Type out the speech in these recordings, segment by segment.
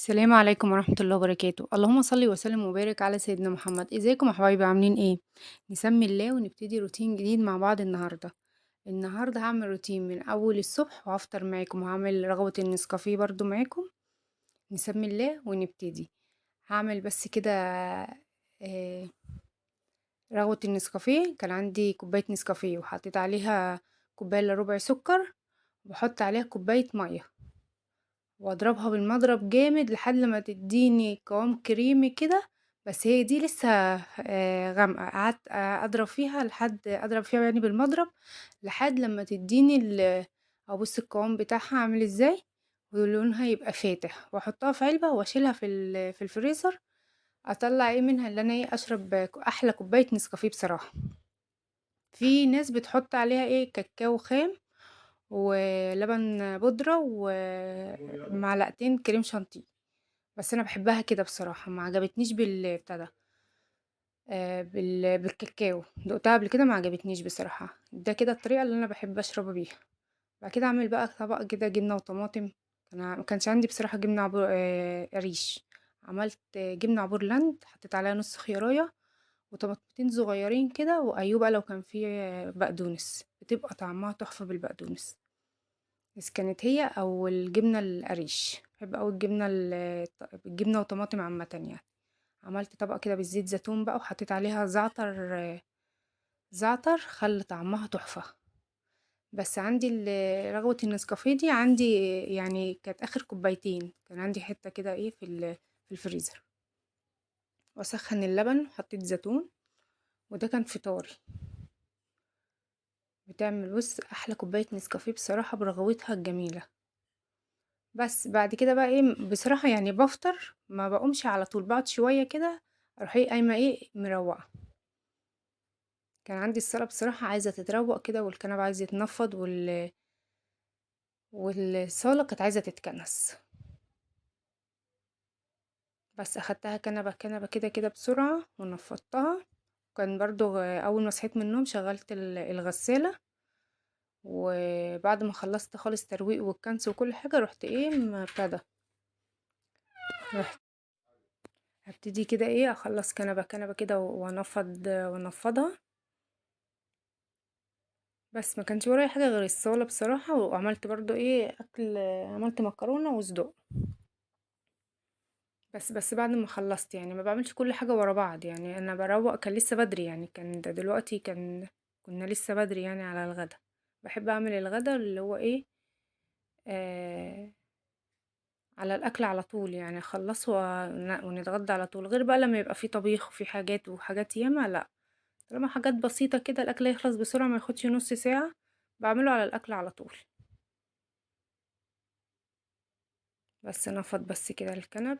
السلام عليكم ورحمة الله وبركاته. اللهم صل وسلم وبارك على سيدنا محمد. ازيكم يا حبايبي، عاملين ايه؟ نسمي الله ونبتدي روتين جديد مع بعض النهارده. النهارده هعمل روتين من اول الصبح وهفطر معاكم، وهعمل رغوة النسكافيه برضو معاكم. نسمي الله ونبتدي. هعمل بس كده رغوة النسكافيه. كان عندي كوباية نسكافيه وحطيت عليها كوباية الا ربع سكر، وبحط عليها كوباية مية واضربها بالمضرب جامد لحد ما تديني قوام كريمي كده. بس هي دي لسه غامقه. قعدت اضرب فيها لحد اضرب فيها يعني بالمضرب لحد لما تديني ابص القوام بتاعها عامل ازاي ولونها يبقى فاتح، واحطها في علبة واشيلها في الفريزر. اطلع ايه منها اللي انا ايه اشرب احلى كوباية نسكافيه. بصراحة في ناس بتحط عليها ايه كاكاو خام ولبن بودرة ومعلقتين كريم شانتيه، بس انا بحبها كده بصراحة، ما عجبتنيش بالبتاع ده، بالكاكاو. دقتها قبل كده ما عجبتنيش بصراحة. ده كده الطريقة اللي انا بحب اشربها بيها. بعد كده اعمل بقى طبق كده جبنة وطماطم. انا ما كانش عندي بصراحة جبنة قريش. عملت جبنة عبور لاند، حطيت عليها نص خيارية وطماطمتين صغيرين كده، وايوة بقى لو كان فيه بقدونس بتبقى طعمها تحفة بالبقدونس. بس كانت هي او الجبنة القريش. بحب اوي الجبنة وطماطم عامة يعني. عملت طبق كده بالزيت زيتون بقى، وحطيت عليها زعتر خلى طعمها تحفة. بس عندي رغوة النسكافيه دي عندي يعني كانت اخر كوبايتين، كان عندي حتة كده ايه في الفريزر. واسخن اللبن وحطيت زيتون، وده كان فطاري. بتعمل بص احلى كوباية نسكافيه بصراحة برغوتها الجميلة. بس بعد كده بقى ايه بصراحة يعني بفطر ما بقومش على طول، بقعد شوية كده اروح ايه قايمة ايه مروقه. كان عندي الصاله بصراحة عايزه تتروق كده، والكنبه عايزه يتنفض، والصاله كانت عايزه تتكنس. بس اخدتها كنبة كنبة كده كده بسرعة ونفضتها. كان برضو اول ما صحيت من النوم شغلت الغسالة، وبعد ما خلصت خالص ترويق والكنس وكل حاجة رحت ايه بتاع ده، رحت هبتدي كده ايه اخلص كنبة كنبة كده وانفضها. بس ما كانش ورايا حاجة غير الصاله بصراحة. وعملت برضو ايه اكل، عملت مكرونه وصدق. بس بعد ما خلصت يعني ما بعملش كل حاجة ورا بعض يعني، انا بروق. كان لسه بدري يعني، كان ده دلوقتي كنا لسه بدري يعني على الغدا. بحب اعمل الغدا اللي هو ايه على الاكل على طول يعني، اخلصه ونتغدى على طول. غير بقى لما يبقى في طبيخ وفي حاجات وحاجات ياما، لا طالما حاجات بسيطة كده الاكل يخلص بسرعة ما ياخدش نص ساعة، بعمله على الاكل على طول. بس نفض بس كده الكنب.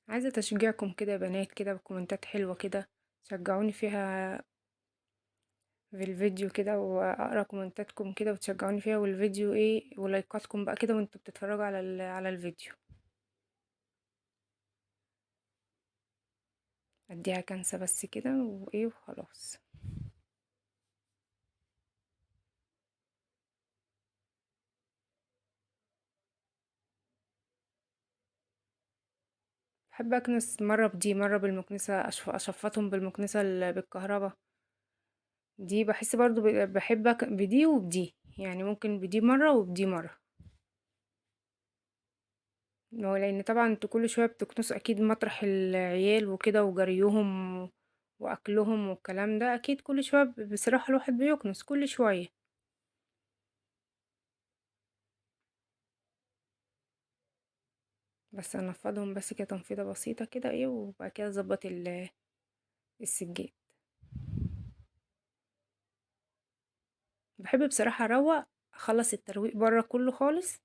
عايزه تشجيعكم كده يا بنات كده بكومنتات حلوة كده تشجعوني فيها في الفيديو كده، واقرا كومنتاتكم كده وتشجعوني فيها، والفيديو ايه ولايكاتكم بقى كده وانتوا بتتفرجوا على الفيديو. اديها كنسه بس كده وايه وخلاص. بحب اكنس مرة بدي مرة بالمكنسه، اشفطهم بالمكنسه بالكهرباء دي. بحس برضو بحب بدي وبدي يعني، ممكن بدي مرة وبدي مرة. هو لان طبعا انتوا كل شوية بتكنسوا اكيد مطرح العيال وكده وجريهم واكلهم والكلام ده، اكيد كل شوية بصراحة الواحد بيكنس كل شوية. بس انفضهم بس كده تنفيضه بسيطة كده ايه، وبعد كده اظبط السجاد. بحب بصراحة اروق، اخلص الترويق بره كله خالص،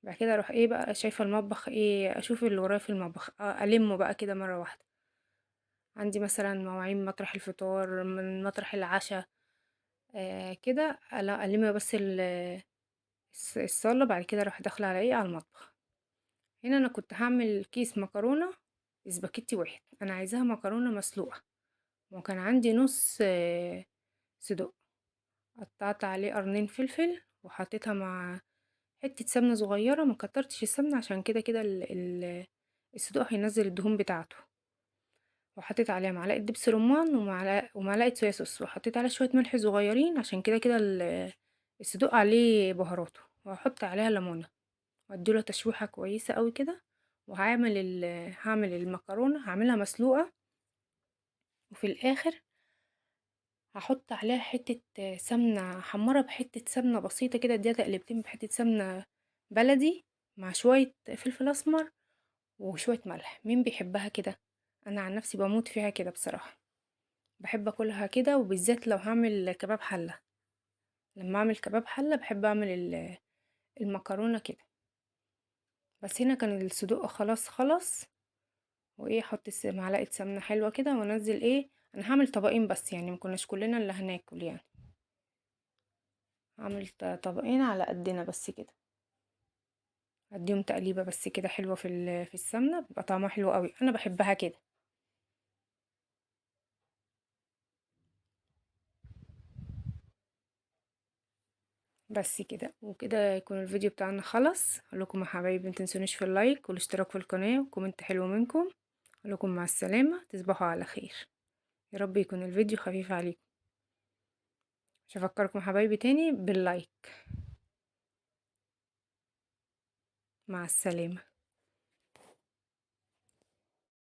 بعد كده اروح ايه بقى شايفه المطبخ ايه، اشوف اللي ورايا في المطبخ، المه بقى كده مرة واحدة. عندي مثلا مواعين مطرح الفطار، من مطرح العشاء، كده الم بس الصاله. بعد كده اروح داخله على ايه، على المطبخ. هنا انا كنت هعمل كيس مكرونه سباكيتي واحد، انا عايزاها مكرونه مسلوقة، وكان عندي نص صدق. قطعت عليه قرنين فلفل وحطيتها مع حتة سمنة صغيرة، ما كترتش السمنة عشان كده كده الصدوق هينزل الدهون بتاعته. وحطيت عليها معلقة دبس رمان ومعلقة صويا صوص، وحطيت عليها شوية ملح صغيرين عشان كده كده الصدوق عليه بهاراته. وهحط عليها ليمونة واديله تشويحة كويسة قوي كده. وهعمل هعمل المكرونة، هعملها مسلوقة، وفي الاخر هحط عليها حتة سمنة، حمرها بحتة سمنة بسيطة كده، اديها تقلبتين بحتة سمنة بلدي مع شوية فلفل اسمر وشوية ملح. مين بيحبها كده؟ انا عن نفسي بموت فيها كده بصراحة، بحب اكلها كده، وبالذات لو هعمل كباب حلة. لما اعمل كباب حلة بحب اعمل المكرونة كده. بس هنا كان الصدوق خلاص خلص، وايه احط معلقة سمنة حلوة كده وانزل ايه. انا هعمل طبقين بس، ما كناش كلنا اللي هناكل، هعمل طبقين على قدنا بس كده، اديهم تقليبة بس كده حلوة في السمنة، بيبقى طعمها حلو قوي، انا بحبها كده. بس كده، وكده يكون الفيديو بتاعنا خلص. اقول لكم يا حبايبي ما تنسونيش في ال like والاشتراك في القناة و comment حلو منكم. اقول لكم مع السلامة، تصبحوا على خير، يا رب يكون الفيديو خفيف عليكم. مش هفكركم حبايبي تاني بال like. مع السلامة.